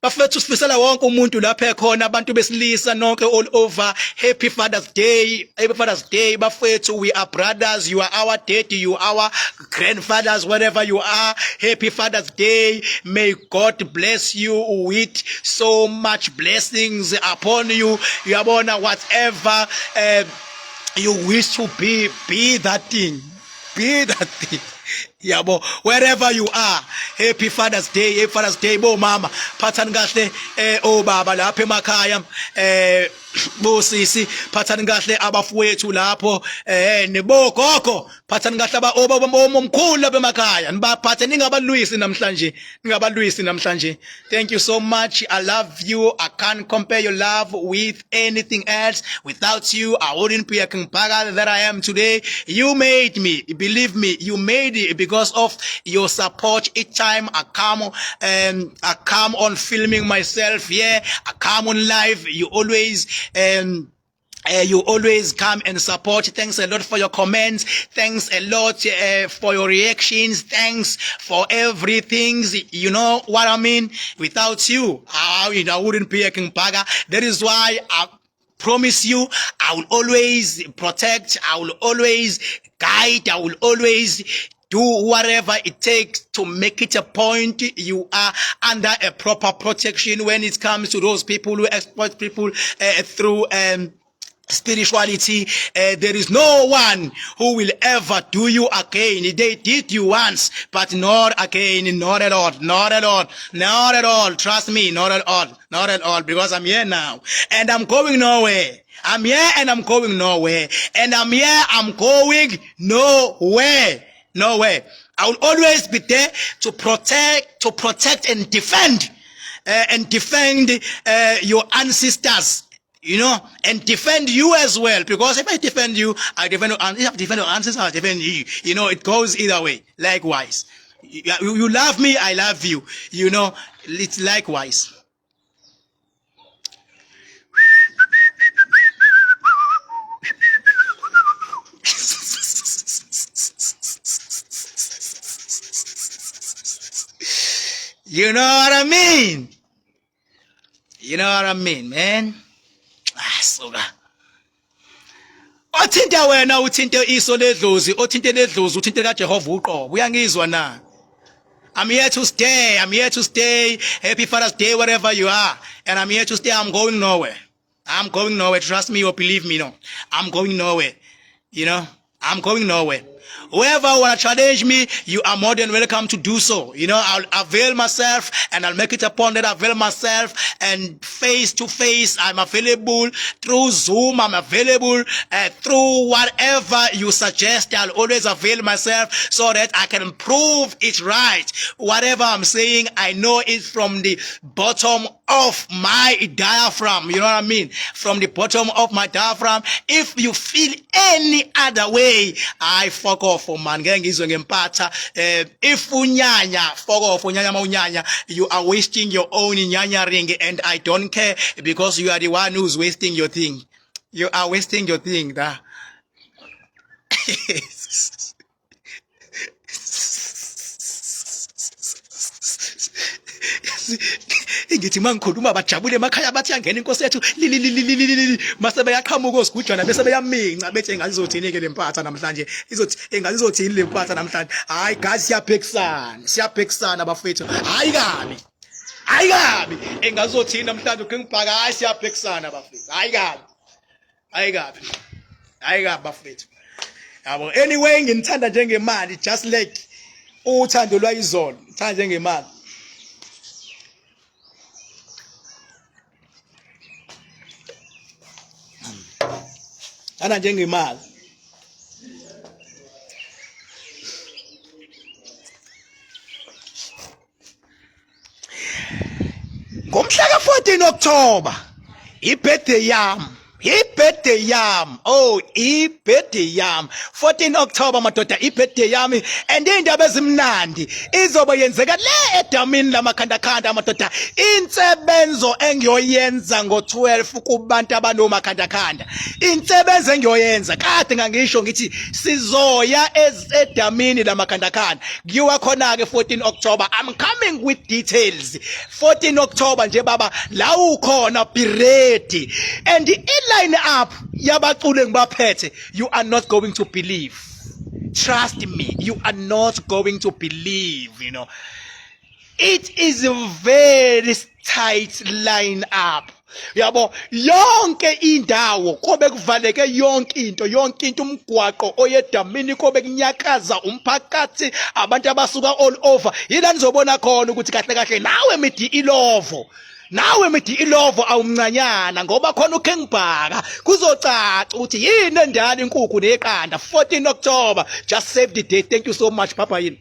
Bafethu, sifisela wonke umuntu lapha ekhona, abantu besilisa nonke all over, happy Father's Day, happy Father's Day bafethu. We are brothers, you are our daddy, you are our grandfathers, whatever you are, happy Father's Day. May God bless you with so much blessings upon you, uyabona. Whatever you wish to be that thing, be that thing, yabo, wherever you are. Happy Father's Day, happy Father's Day. Bomama, phathani kahle obaba lapha emakhaya, bosisi, phathani kahle abafowethu lapho, nebogogo, phathani kahle aba omkhulu lapha emakhaya, nibaphathe, ningabalwisi namhlanje, ningabalwisi namhlanje. Thank you so much, I love you. I can't compare your love with anything else. Without you, I wouldn't be a King Bhaka that I am today. You made me, believe me, you made it because of your support. Each time I come on filming myself here, I come on live, you always come and support. Thanks a lot for your comments. Thanks a lot for your reactions. Thanks for everything. You know what I mean? Without you, I wouldn't be a King Bhaka. That is why I, promise you, I will always protect, I will always guide, I will always do whatever it takes to make it a point you are under a proper protection when it comes to those people who exploit people through spirituality. There is no one who will ever do you again. They did you once, but not again. Not at all, not at all, not at all. Trust me, not at all, not at all, because I'm here now and I'm going nowhere. I'm here and I'm going nowhere, and I'm here, I'm going nowhere, nowhere. I will always be there to protect, to protect and defend, and defend your ancestors, you know, and defend you as well. Because if I defend you, I defend your, if I defend your ancestors, I defend you. You know, it goes either way. Likewise. You love me, I love you. You know, it's likewise. You know what I mean? You know what I mean, man? Ah, suka. Othinta wena uthinte iso ledlozi, othinte ledlozi uthinte kaJehova uqobo. Uyangizwa na? I'm here to stay. I'm here to stay. Happy Father's Day wherever you are. And I'm here to stay. I'm going nowhere. I'm going nowhere. Trust me or believe me, no. I'm going nowhere. You know, I'm going nowhere. Whoever wanna challenge me, you are more than welcome to do so. You know, I'll avail myself and I'll make it a point that I avail myself and face to face. I'm available through Zoom. I'm available through whatever you suggest. I'll always avail myself so that I can prove it right. Whatever I'm saying, I know it from the bottom of my diaphragm. You know what I mean? From the bottom of my diaphragm. If you feel any other way, I fuck off, oh man. Ngeke ngizwe ngempatha. If unyanya, fuck off, unyanya mawunyanya, you are wasting your own nyanya ring and I don't care because you are the one who's wasting your thing. You are wasting your thing. Da. Ngithi mangikhuluma bajabule emakhaya bathi yangena inkosi yethu lililililili mase beyaqhamuka osigujana bese beyaminca bethi engathi izothini ke lempatha namhlanje, izothi engathi izothini lempatha namhlanje. Hayi guys, siyaphekisana, siyaphekisana bafethu. Hayi kabi, hayi kabi, engazothini namhlanje uKing Bhaka. Hayi, siyaphekisana bafethu. Hayi kabi, hayi kabi, hayi kabi bafethu. Yabo, anyway, nginithanda njengemali, just like uthando lwayizolo, ngithanda njengemali. Thanda njengemali. Ngomhla ka-14 October, ibirthday yami, ibirthday yami, oh, ibirthday yami, 14 October madoda, ibirthday yami. And indaba ezimnandi izobe yenzeka le edamini lamakhandakhanda madoda. Insebenzo engiyoyenza ngo-12 kubantu abanomakhandakhanda, insebenzo engiyoyenza, kade ngangisho ngithi sizoya edamini lamakhandakhanda, kuyiwa khona ke 14 October. I'm coming with details 14 October nje baba, la ukhona be ready. And i line up yabaculi engibaphethe, you are not going to believe. Trust me, you are not going to believe. You know, it is a very tight line up. Yabo, yonke indawo kobe kuvaleke, yonke into, yonke into, umgwaqo oyedamini kobe kunyakaza umphakathi, abantu abasuka all over. Yila nizobona khona ukuthi kahle kahle nawe midi ilovo, nawe midi ilovo awumncanyana, ngoba khona uKing Bhaka, kuzocaca ukuthi yini endala, inkukhu neqanda. 14 October, just save the date. Thank you so much, papa. Yini?